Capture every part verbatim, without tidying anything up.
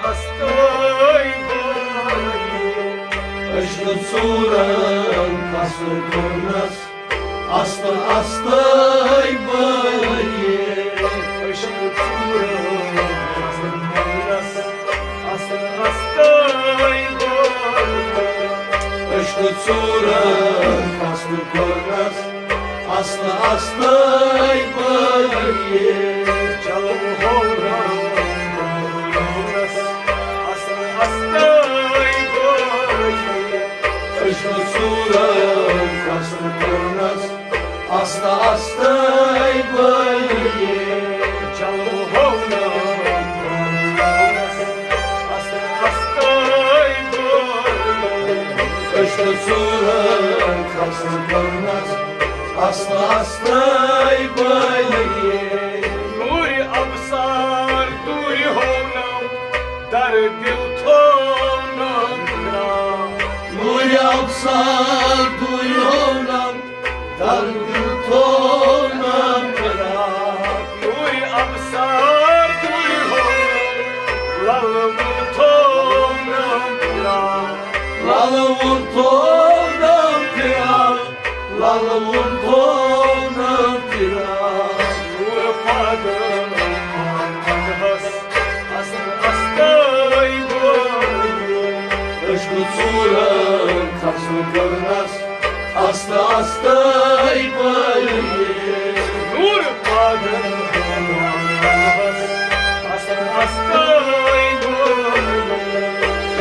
اصلے بٲیی۔ عشقہٕ ژوٗرن فصل کوٚرنس، اصل اصلے بٲیی۔ عشقہٕ ژوٗرن فصل کوٚرنس، اصل اصلے بٲیی۔ عشقہٕ ژوٗرن فصل کوٚرنس، اصل اصلے بٲیی۔ چلو ہو رام رونس، اصل اصلے بٲیی۔ عشقہٕ ژوٗرن فصل کوٚرنس، اصل اصلے بٲیی۔ چلو ہو رام رونس، اصل اصلے بٲیی۔ عشقہٕ ژوٗرن فصل کوٚرنس، اصل اصلے بٲیی۔ نوٗرِ ابصار دوٗرِ ہونم، در دل تھونم کرا۔ نوٗرِ ابصار دوٗرِ ہونم، در دل تھونم کرا۔ نوٗرِ ابصار دوٗرِ ہونم، لل وُن تھونم کرا۔ لل وُن تھونم کرا۔ لل وُن تھونم کرا۔ نوٗر پادٕ پادس، اصل اصلے بٲیی۔ عشقہٕ ژوٗرن فصل کوٚرنس، اصل اصلے بٲیی۔ نوٗر پادن پادس، اصل اصلے بٲیی۔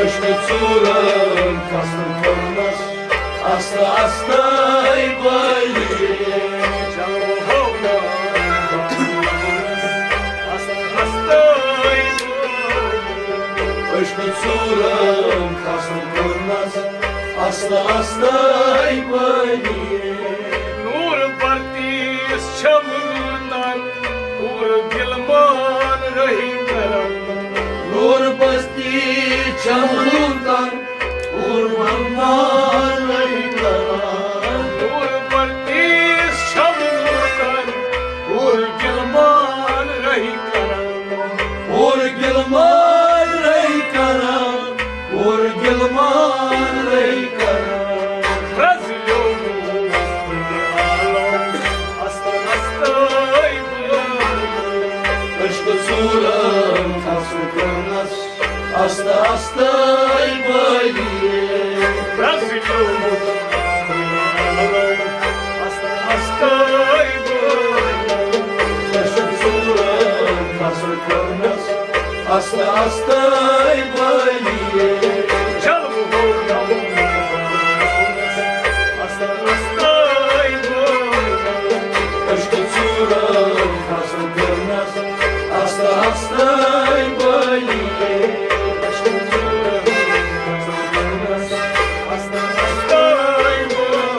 عشقہٕ ژوٗرن فصل کوٚرنس، اصل اصلے بٲیی۔ چلو ہو رام رونس، اصل اصلے بٲیی۔ عشقہٕ ژوٗرن فصل کوٚرنس، اصل اصلے بٲیی۔ نوٗر پردیس چھم نوٗر تن، پوٗرٕ دل مان رہی کرن۔ نوٗر پردیس چھم نوٗر تن، پوٗرٕ دل مان رہی کرن۔ نوٗر پردیس چھم نوٗر تن، پوٗرٕ دل مان رہی کرن۔ پوٗرٕ دل مان رہی کرن۔ پوٗرٕ دل مان رہی کرن۔ پرٛزلیومُت عالم، اصل اصلے بٲیی۔ عشقہٕ ژوٗرن فصل کوٚرنس، اصل اصلے بٲیی۔ پرٛزلیومُت عالم، اصل اصلے بٲیی۔ عشقہٕ ژوٗرن فصل کوٚرنس، اصل اصلے بٲیی۔ چلو ہو رام رونس، اصل اصلے بٲیی۔ عشقہٕ ژوٗرن فصل کوٚرنس، اصل اصلے بٲیی۔ عشقہٕ ژوٗرن فصل کوٚرنس، اصل اصلے بٲیی۔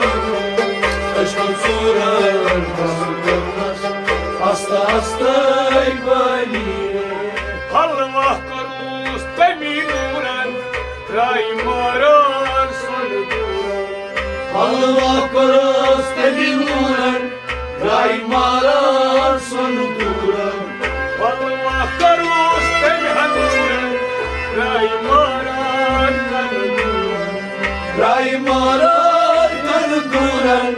عشقہٕ ژوٗرن فصل کوٚرنس، اصل اصلے بٲیی۔ حلوا کوٚرُس تٔمی نوٗرن، درٛاے ماران سۄنہٕ دوٗرن۔ حلوا کوٚرُس تٔمی نوٗرن، درٛاے ماران سۄنہٕ دوٗرن۔ حلوا کوٚرُس تٔمۍ ہن نوٗرن، درٛاے ماران کَنہٕ دوٗرن۔ درٛاے ماران کَنہٕ دوٗرن،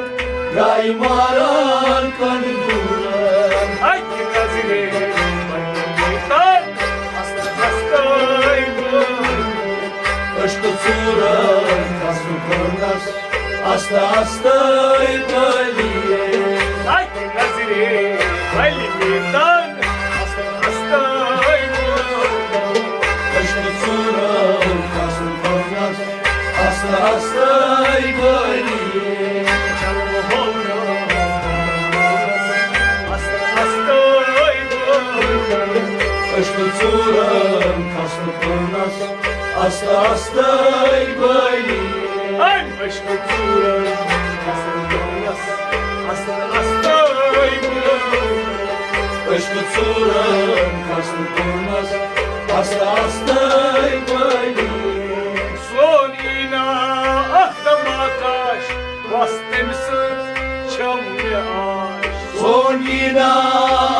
درٛاے ماران کَنہٕ دوٗرن۔ اَکہِ نظرِ تَتھ اَصلَس کٲنۍ بہٕ۔ عشقہٕ ژوٗرن کَس کوٚرنَس آستہٕ آستہٕ بٲلی۔ اَکہِ نظرِ بٔلۍ مےٚ تَن آستہٕ آستہٕ بٲلی۔ عشقہٕ ژوٗرن کَس کوٚرنَس آستہٕ آستہٕ بٲلی۔ چلو ہو نا، آستہٕ آستہٕ بٲلی۔ عشقہٕ ژوٗرن کَس کوٚرنَس آستہٕ آستہٕ بٲلی۔ اَمہِ عشقہٕ ژوٗرن کَس کوٚرنَس آستہٕ آستہٕ بٲلی۔ عشقہٕ ژوٗرن کَس کوٚرنَس آستہٕ آستہٕ بٲلی۔ سون یی نا اکھ دھماکاش، بس تٔمۍ سٕنٛز چھم مےٚ آش۔ سون یی نا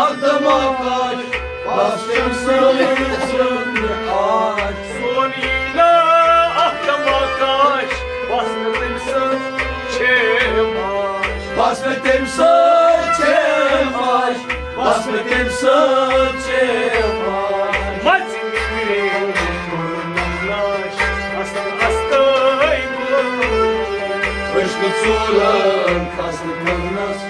اکھ دھماکاش، بس تٔمۍ سٕنٛز چھم مےٚ آش۔ ژوٗرَن کھسنہٕ کوٚرنَس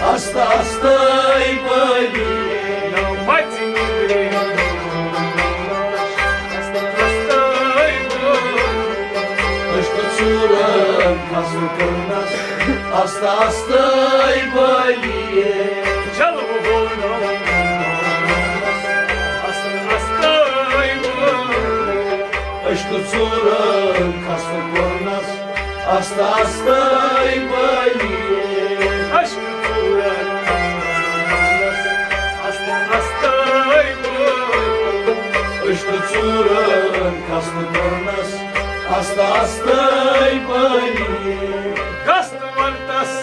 آستہٕ آستَے بٲلی۔ نَو مَژِ نیٚبرِ آستہٕ آستَے بٲلی۔ عشقہٕ ژوٗرَن کھسنہٕ کوٚرنَس آستہٕ آستَے بٲلی۔ جلوٕ ہوو نَو آستہٕ آستَے بٲلی۔ عشقہٕ ژوٗرَن کھسنہٕ کوٚرنَس آستہٕ آستَے بٲلی۔ عشقہٕ ژوٗرَن آستہٕ آستَے بٲلی۔ عشقہٕ ژوٗرَن کھسنہٕ کوٚرنَس آستہٕ آستَے بٲلی۔ گژھ تہٕ وَن تَس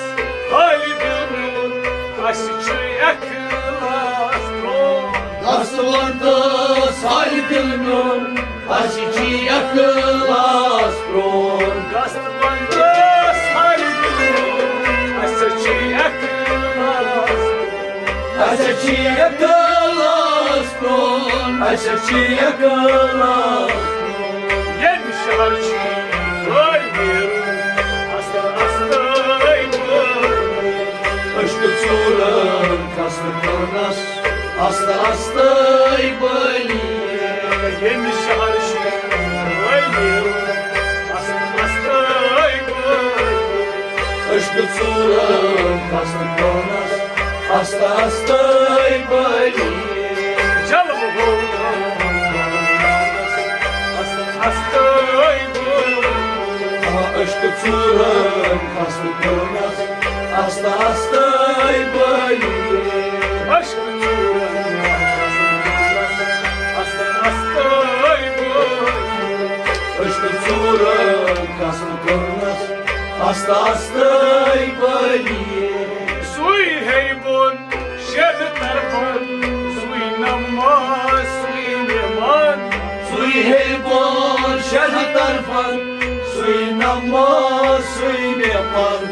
حالہِ دِل میون، اَسہِ چھُ اخلاص پرٛون۔ گژھ تہٕ وَن تَس حالہِ دِل میون، اَسہِ چھُ اخلاص پرٛون۔ گژھ تہٕ وَن تَس حالہِ دِل میون، اَسہِ چھُ اخلاص۔ اَسہِ چھُ اخلاص پرٛون، اَسہِ چھُ اخلاص۔ ییٚمہِ شہر چھُ یور نیرُن، آستہٕ آستَے بٲلی۔ عشقہٕ ژوٗرَن کھسنہٕ کوٚرنَس آستہٕ آستَے بٲلی۔ ییٚمہِ شہر چھُ یور نیرُن، آستہٕ آستَے بٲلی۔ عشقہٕ ژوٗرَن کھسنہٕ کوٚرنَس آستہٕ آستَے بٲلی۔ جلوٕ ہوو آستہٕ آستَے بٲلی۔ آ، عشقہٕ ژوٗرَن کھسنہٕ کوٚرنَس آستہٕ آستَے بٲلی۔ عشقہٕ ژوٗرَن کھسنہٕ کوٚرنَس آستہٕ آستَے بٲلی۔ عشقہٕ ژوٗرَن کھسنہٕ کوٚرنَس آستہٕ آستَے بٲلی۔ سُے ہیٚیہِ بۄن شٮ۪ن طرفن، سُے نماز، سُے مہمان۔ سُے ہیٚیہِ بۄن شٮ۪ن طرفن، سُے نماز، سُے مہمان۔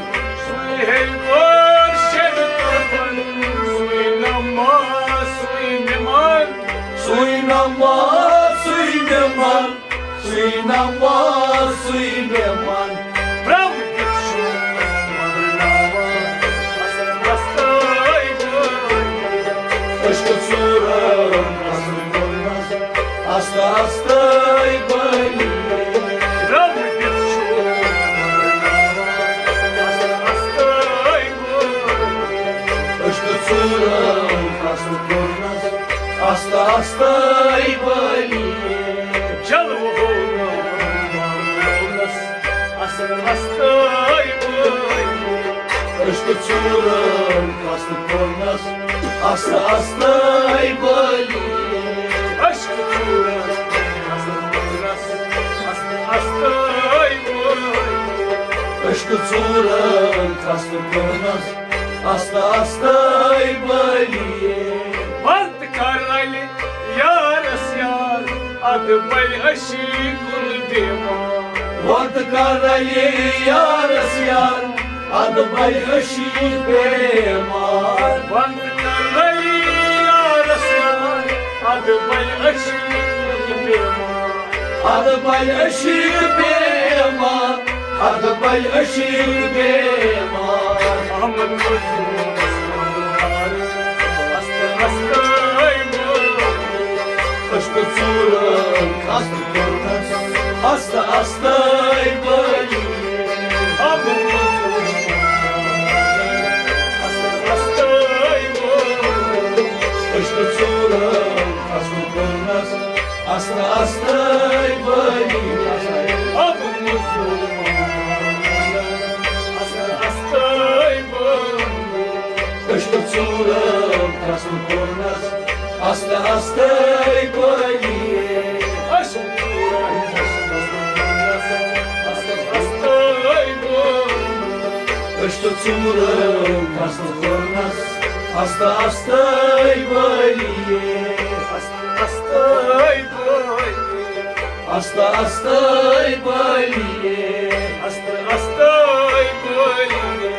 سُے ہیٚیہِ بۄن شٮ۪ن طرفن، سُے نماز، سُے مہمان۔ سُے نماز، سُے مہمان۔ سُے نماز، سُے مہمان۔ برٛونٛہہ کِتھ چھُ مۄغل ناوان؟ آستہٕ آستَے بٲلی۔ عشقہٕ ژوٗرَن کھسنہٕ کوٚرنَس آستہٕ آستَے بٲلی۔ برٛونٛہہ کِتھ چھُ مۄغل ناوان؟ آستہٕ آستَے بٲلی۔ عشقہٕ ژوٗرَن کھسنہٕ کوٚرنَس آستہٕ آستَے بٲلی۔ جلوٕ ہوو نَس آستہٕ آستَے بٲلی۔ عشقہٕ ژوٗرَن کھسنہٕ کوٚرنَس آستہٕ آستَے بٲلی۔ عشقہٕ ژوٗرَن کھسنہٕ کوٚرنَس آستہٕ آستَے بٲلی۔ عشقہٕ ژوٗرَن کھسنہٕ کوٚرنَس آستہٕ آستَے بٲلی۔ وَن تہٕ کَر رَلہِ یارَس یار، اَدٕ بَلہِ أچھی کُن بیمار۔ وَن تہٕ کَر رَلہِ یارَس یار، اَدٕ بَلہِ أچھی بیمار۔ وَن تہٕ کَر رَلہِ یارَس یار، اَدٕ بَلہِ أچھی کُن بیمار۔ اَدٕ بَلہِ أچھی بیمار، اَدٕ بَلہِ أچھی بیمار۔ احمد مظلوم آستہٕ آستَے بٲلی۔ عشقہٕ ژوٗرَن کھسنہٕ کوٚرنَس آستہٕ آستَے بٲلی۔ احمد مظلوم آستہٕ آستَے بٲلی۔ عشقہٕ ژوٗرَن کھسنہٕ کوٚرنَس آستہٕ آستَے بٲلی۔ آستہٕ آستَے بٲلی۔ عشقہٕ ژوٗرَن کھسنہٕ کوٚرنَس آستہٕ آستَے بٲلی۔ عشقہٕ ژوٗرَن کھسنہٕ کوٚرنَس آستہٕ آستَے بٲلی۔ عشقہٕ ژوٗرَن کھسنہٕ کوٚرنَس آستہٕ آستَے بٲلی۔ آستہٕ آستَے بٲلی۔ آستہٕ آستَے بٲلی۔ آستہٕ آستَے بٲلی۔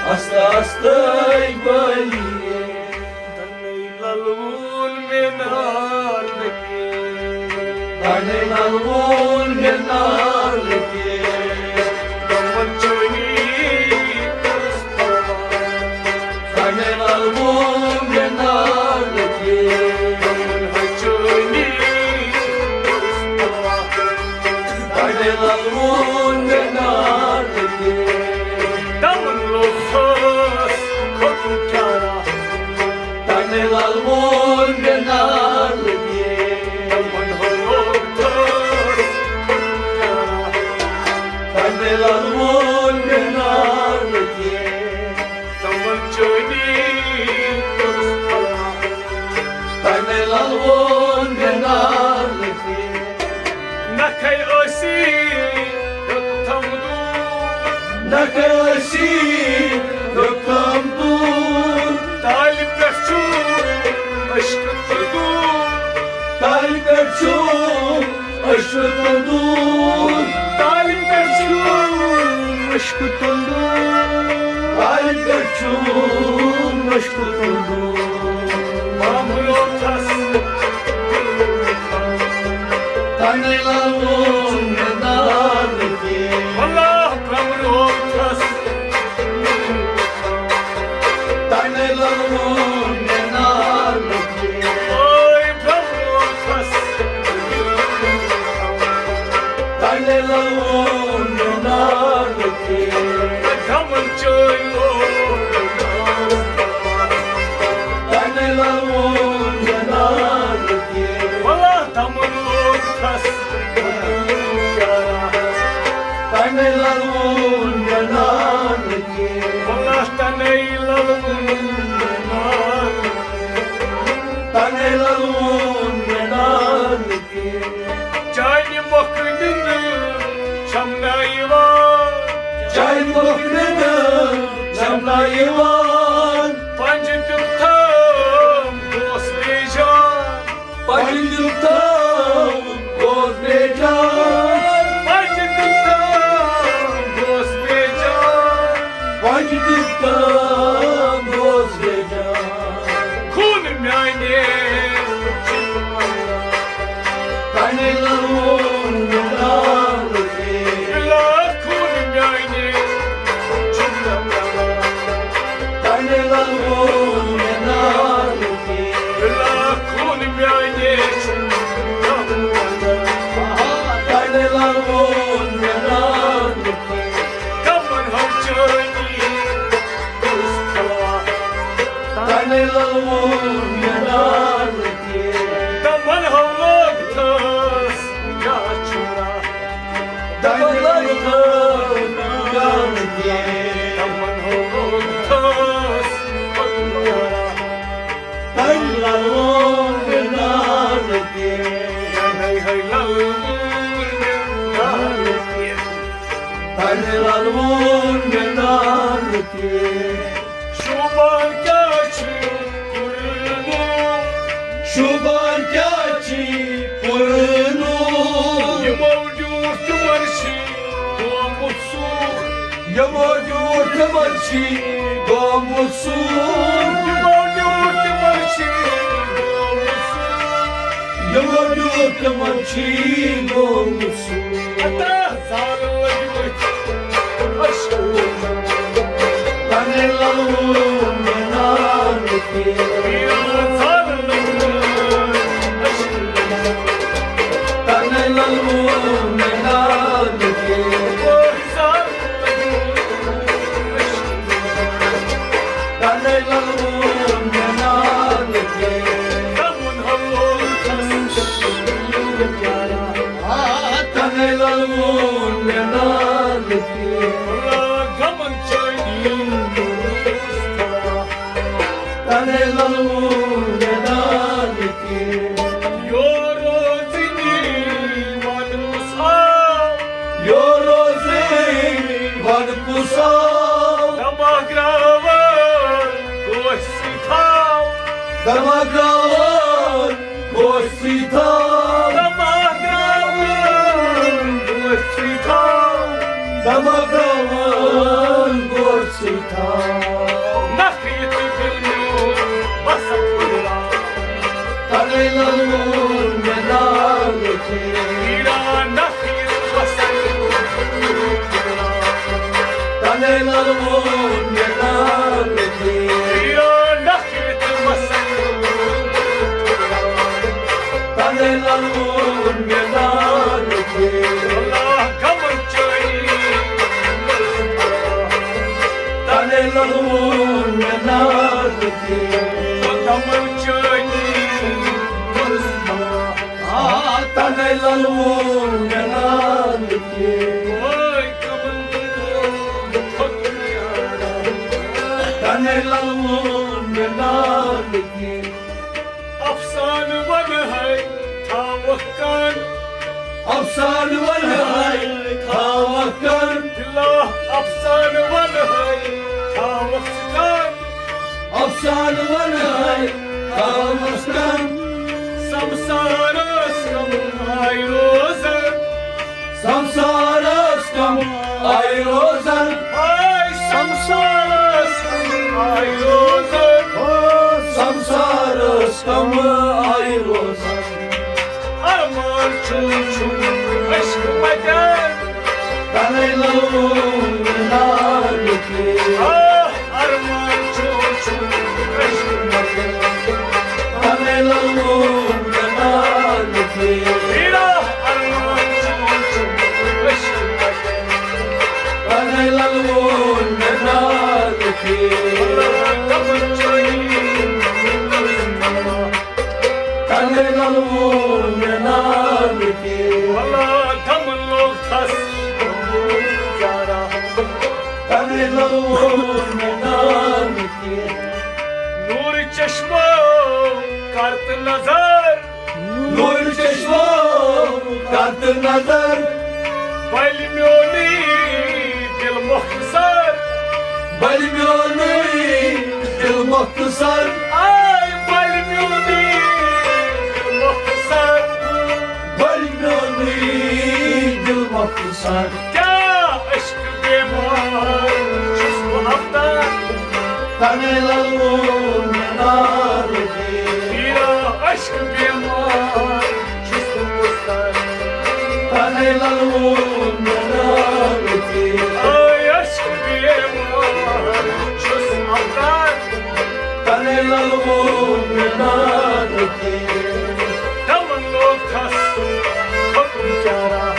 آستہٕ آستَے بٲلی۔ تَنے لَلوُن مےٚ نار لٔگِتھ۔ تَنے لَلوُن مےٚ نار لٔگِتھ۔ تِمَن چٲنی یوٚتام دوٗر۔ تالہِ پٮ۪ٹھ چھُ عشقہٕ تہٕ دوٗر۔ تالہِ پٮ۪ٹھ چھُ عشقہٕ تہٕ دوٗر۔ تالہِ پٮ۪ٹھ چھُ عشقہٕ تہٕ دوٗر۔ تالہِ پٮ۪ٹھ چھُ عشقہٕ تہٕ دوٗر۔ بامبروتھس۔ تنے لالوٗن مےٚ نالہٕ کہِ۔ واللہ بامبروتھس۔ تنے لالوٗن مےٚ نالہٕ کہِ۔ اوے بامبروتھس۔ تنے لالوٗن مےٚ نالہٕ کہِ۔ دمن چٲنۍ لوگ۔ تنے لالوٗن مےٚ نالہٕ کہِ۔ واللہ دمن لوگ تھس۔ تنے لالوٗن مےٚ نالہٕ کہِ۔ واللہ تنے لالوٗن مےٚ نالہٕ۔ تنے لالوٗن مےٚ نالہٕ کہِ۔ چانہِ مۄکھٕ نِنٛدٕ چھَم نہ یِوان۔ چانہِ مۄکھٕ نِنٛدٕ چھَم نہ یِوان۔ پنٛجہِ دیُت تھَم گوس بے جان۔ پنٛجہِ دیُت تھَم گوس بے جان۔ پنٛجہِ دیُت تھَم گوس بے جان۔ پنٛجہِ دیُت تھَم گوس بے جان۔ خوٗن میانہِ تنے لالوٗن مےٚ نالہٕ کہِ۔ لا خوٗن میانہِ تنے لالوٗن مےٚ نالہٕ کہِ۔ لا خوٗن میانہِ تنے لالوٗن مےٚ نالہٕ کہِ۔ دمن ہاو چٲنی تنے لالوٗن مےٚ نالہٕ کہِ۔ دمن ہاو لوگ تھس کیٛاہ چھُ راہ۔ دمن لوگ تھس نالہٕ کہِ۔ دمن ہاو لوگ تھس پتہٕ راہ۔ تنے لالوٗن مےٚ نالہٕ کہِ۔ ہے ہے لالوٗن مےٚ نالہٕ کہِ۔ تنے لالوٗن مےٚ نالہٕ کہِ۔ شوٗبان کیٛاہ چھُ پُرنوٗر؟ شوٗبان کیٛاہ چھُ پُرنوٗر؟ یِمو ڈیوٗٹھ تِمن چھُ گوٚمُت ژوٗر۔ یِمو ڈیوٗٹھ تِمن چھُ گوٚمُت ژوٗر۔ یِمو ڈیوٗٹھ تِمن چھُ گوٚمُت ژوٗر۔ یِمو ڈیوٗٹھ تِمن چھُ گوٚمُت ژوٗر۔ ہتا زالہٕ لٔگۍ مٕتۍ عشقہٕ۔ تنے لالوٗن مےٚ نالہٕ کہِ۔ زالہٕ لٔگۍ مٕتۍ عشقہٕ۔ تنے لالوٗن مےٚ نالہٕ کہِ۔ زالہٕ لٔگۍ مٕتۍ عشقہٕ۔ تنے لالوٗن مےٚ نالہٕ کہِ۔ دمن ہاو لوگ تھس۔ آ، تنے لالوٗن مےٚ نالہٕ کہِ۔ دمن چٲنی تنے لالوٗن مےٚ نالہٕ کہِ۔ یور روزنی ون کُس آو؟ یور روزنی ون کُس آو؟ دماغ راوان گوش سۭتۍ تھاو۔ دماغ راوان گوش سۭتۍ تھاو۔ دماغ راوان گوش سۭتۍ تھاو۔ دماغ راوان گوش سۭتۍ تھاو۔ نکھٕ یہِ تہٕ دِل میون بسا پھٔہلاو۔ تنے لالوٗن مےٚ نالہٕ کہِ۔ پیٖرا نکھٕ یہِ تہٕ بسا پھٔہلاو۔ تنے لالوٗن مےٚ نالہٕ کہِ۔ پیٖرا نکھٕ یہِ تہٕ بسا پھٔہلاو۔ تنے لالوٗن مےٚ نالہٕ کہِ۔ اللہ غمن چٲنی۔ تنے لالوٗن مےٚ نالہٕ کہِ۔ غمن چٲنی۔ آ، تنے لالوٗن مےٚ نالہٕ کہِ۔ اوے غمن چٲنی۔ تنے لالوٗن مےٚ نالہٕ کہِ۔ افسانہٕ ونہٕ ہے تھاوکھ کن۔ افسانہٕ ونہٕ ہے تھاوکھ کن۔ بِلا افسانہٕ ونہٕ ہے وَنَے کَمَس کَم، سَمسارَس کَم آے روزَن۔ سَمسارَس کَم آے روزَن۔ آے سَمسارَس کَم آے روزَن۔ سَمسارَس کَم آے روزَن۔ ارمان چھُ، چھُ عشق مگر۔ تَنے لَلوُن مےٚ نالہٕ تہِ۔ آہ، ارمان چھُ، چھُ عشق مگر۔ تَنے لَلوُن مےٚ نالہٕ تہِ۔ پیٖرا، ارمان چھُ، چھُ عشق مگر۔ تَنے لَلوُن مےٚ نالہٕ تہِ۔ اللہ، دَپان چھُ یہِ۔ تَنے لَلوُن مےٚ نالہٕ تہِ۔ وَلہٕ دَمَن لوگ تھَس۔ تَنے لَلوُن مےٚ نالہٕ تہِ۔ نوٗرٕ چشمو کر تہٕ نظر۔ نوٗرٕ چشمو کر تہٕ نظر۔ بَلہِ میونُے دِل مۄخصر۔ بَلہِ میونُے دِل مۄخصر۔ آے بَلہِ میونُے دِل مۄخصر۔ بَلہِ میونُے دِل مۄخصر۔ کیٛاہ عشق بیمار چھُس بہٕ اَفتان۔ تَنے لَلوُن مےٚ نالہٕ تہِ۔ پیٖرا عشق بیمار چھُس بہٕ اَفتان۔ تَنے لَلوُن مےٚ نالہٕ تہِ۔ آے عشق بیمار چھُس اَفتان۔ تَنے لَلوُن مےٚ نالہٕ تہِ۔ دَمَن لوگ تھَس، حُکُم کیٛاہ راہ۔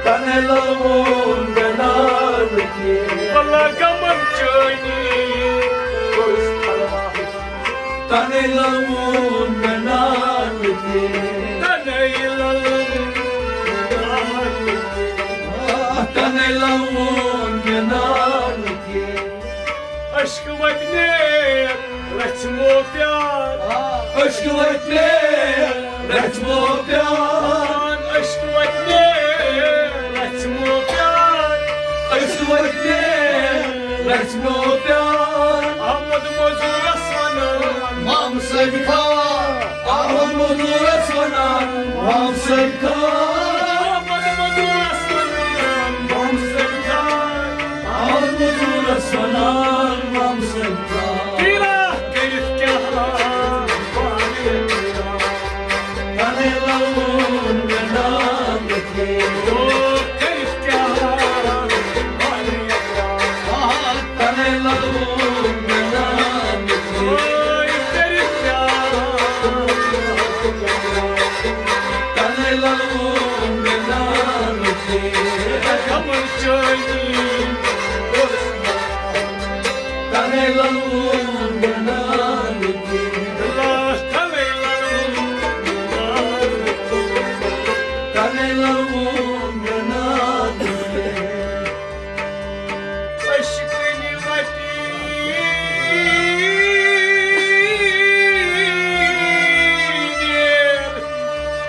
تَنے لَلوُن مےٚ نالہٕ تہِ۔ وَلہٕ غمَن چٲنی کوٚرُس پَرواہ۔ تَنے لَلوُن مےٚ نالہٕ تہِ۔ تَنے لَلوُن مےٚ نالہٕ تہِ۔ آہ، تَنے لَلوُن مےٚ نالہٕ تہِ۔ عشق وطنِ رچھمو پیار۔ عشق وطنِ رچھمو پیار۔ عشق وطنِ رچھمو پیار۔ عشق وطنِ رچھمو پیار۔ احمد مزورس ونان مام سٔبۍ خان۔ احمد مزورس ونان مام سٔبۍ خان۔ احمد مزورس ونان مام سٔبۍ خان۔ احمد مزورس ونان مام سٔبۍ خان۔ پیرا کٔرِتھ کیٛاہ؟ تَنے لَلوُن مےٚ نالہٕ تہِ۔ تَنے لَلوُن مےٚ نالہٕ تہِ۔ تَنے لَلوُن مےٚ نالہٕ تہِ۔ تَنے لَلوُن مےٚ نالہٕ تہِ۔ تَنے لَلوُن مےٚ نالہٕ تہِ۔ عشقٕنۍ وَٹہِ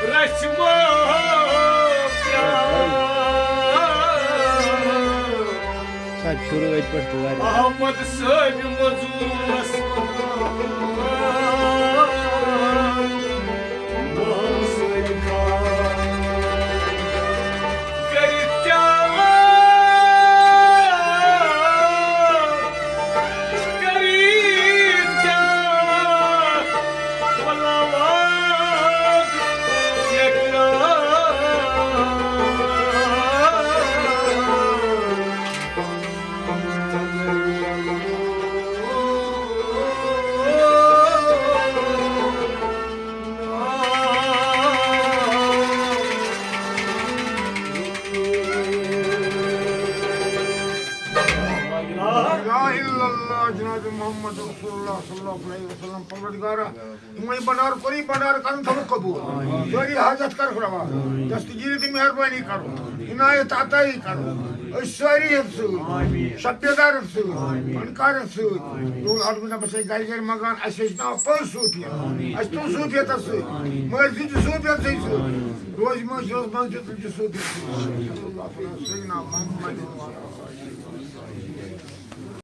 رَچھِ مو پیار۔ صاحب، شروع أتھۍ پٮ۪ٹھ تہٕ واریاہ۔ احمد صٲبۍ مزوٗرس کٔرِتھ کیٛاہ، کٔرِتھ کیٛاہ، بلاوان یہِ گرٛان۔ لا الہ الا اللہ، جناب محمد رسول اللہ صلی اللہ علیہ وسلم۔ پروردگارا، یِمَے بنڈار کوٚرُے بنڈار کرُن تھوٚوُکھ قبول۔ سٲری حاجت کرُکھ روا۔ دستگیری تہٕ مہربٲنی کرُن۔ عنایت عطایی کرُن۔ أسۍ سٲری ہیٚتھ سۭتۍ۔ شب بیدار ہیٚتھ سۭتۍ۔ فنکار ہیٚتھ سۭتۍ۔ رول آٹومنٹس اَسہِ گرِ گرِ مکان، اَسہِ ہیٚچھناو پٔز صوٗفیت۔ اَسہِ تُل صوٗفیتس سۭتۍ۔ مٲرۍ زِنۍ تہِ صوٗفیتسٕے سۭتۍ۔ روزِ مٲنٛزِ روزٕ منٛز تہِ تُل تہِ صوٗفیت سۭتۍ۔ سیدنا محمد۔